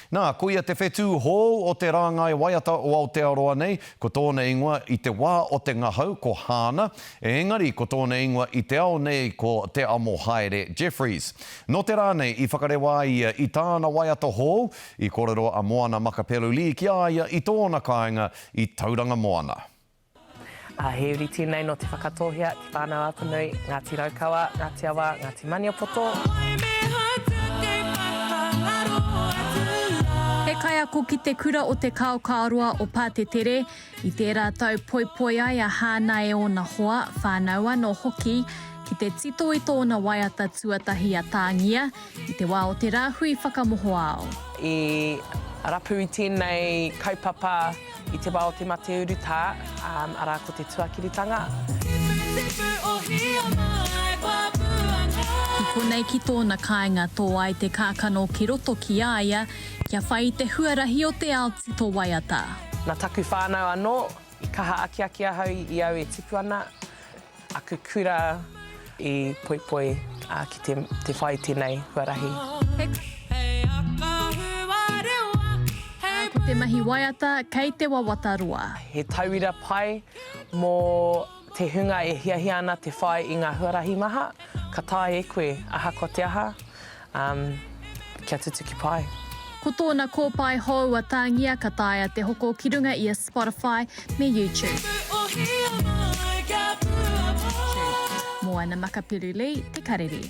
Nā, koia te whetū hou o te rāngai waiata o Aotearoa nei, ko tōna ingoa i te wā o te ngahau ko Hāna, engari ko tōna ingoa i te ao nei ko Te Amohaere Jeffreys. Nō te rā nei i whakarewa ai ia i tāna waiata hou, i kōrero a Moana Makapelu Lee ki a ia i tōna kāinga i Tauranga Moana. Ā, he uri tēnei nō Te Whakatōhea, Te Whānau-a-Apanui, Ngāti Raukawa, Ngāti Awa, Ngāti Maniapoto. He kaiako ki te kura o Te Kaokaoroa o Pātetere, i tērā tau poipoi ai a Hāna e ōna hoa, whānau anō hoki, ki te tito i tōna waiata tuatahi a Tāngia, i te wā o te rāhui whakamohoao. I rapu i tēnei kaupapa i te wā o te mate urutā, arā ko te tuakiritanga. Ki konei ki tōna kāinga tō ai te kākano ki roto ki a ia kia whai i te huarahi o te ao tito waiata. Nā taku whānau anō i kaha akiaki ahau i au e tipu ana. Aku kura i poipoi ki te whai tenei huarahi. Ko te mahi waiata kei te wawata roa. He tauira pai mo te hunga e hiahia ana te whai i nga huarahi maha, ka taea e koe ahakoa te aha. Kia tutuki pai. Ko tōna kōpae hou a Tāngia ka taea te hoko ki runga i a Spotify me YouTube. Moana Makapiru Lee, Te Karere.